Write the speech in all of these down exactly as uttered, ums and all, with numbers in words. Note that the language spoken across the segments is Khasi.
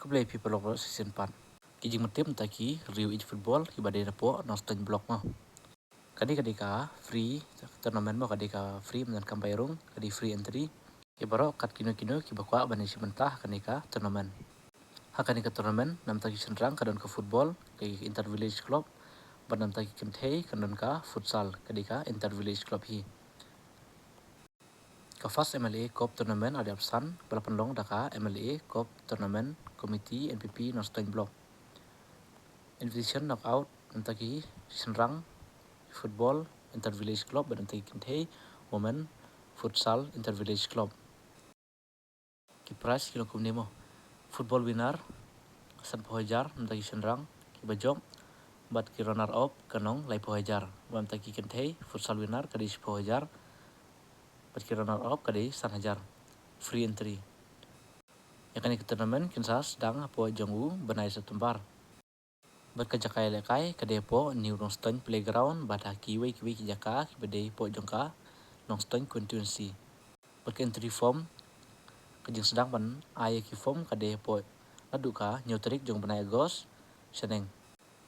Khublei phi paralok baroh shisien pat. Ki jingmyntip mynta ki Rio Age Football kiba dei napoh Nongstoiñ Block mo. Kane ka dei ka free tournament mo, ka dei ka free, ym donkam bai rung, ka dei free entry. Ki baroh kat kino kino kiba kwah ban ïashim bynta ha kane ka tournament. Ha kane ka tournament, namta ki shynrang ka don ka football, ka inter village club, bad namta ki kynthei ka don ka futsal, ka dei ka inter village club hi. Ka first M L A Cup tournament ar hajar arphew san ba la pynlong da ka M L A Cup Tournament Committee, N P P, Nongstoiñ Block. Invitation knockout, namta ki shynrang football inter village club, bad namta ki kynthei women futsal inter village club. Ki prize ki long kumne mo. Football winner sanphew hajar namta ki shynrang kiba jop, bad ki runner up ka long laiphew hajar. Bad namta ki kynthei futsal winner ka dei shiphew hajar, bad ki runner up ka dei san hajar. Free entry. Ïa kane ka tournament kin sa sdang hapoh jong u bnai September. Bad ka jaka ïalehkai ka dei hapoh New Nongstoiñ Playground bad ha kiwei kiwei ki jaka kiba dei hapoh jong ka Nongstoiñ constituency. Bad ka entry form, ka jingsdang ban ai ïa ki form ka dei hapoh naduh ka hynñiew tarik jong u bnai August shaneng.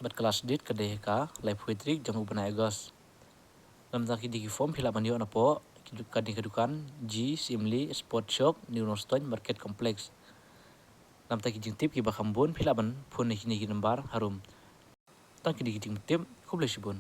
Bad ka last date ka dei ha ka laiphew tarik jong u bnai August. Namta ki dei ki form phi lah ban ïoh napoh kane ka dukan G Syiemlieh Sports Shop, New Nongstoiñ Market Complex. Namta ki jingtip kiba kham bun phi lah ban phone na kine ki number harum. Tang kine ki jingtip, khublei shibun.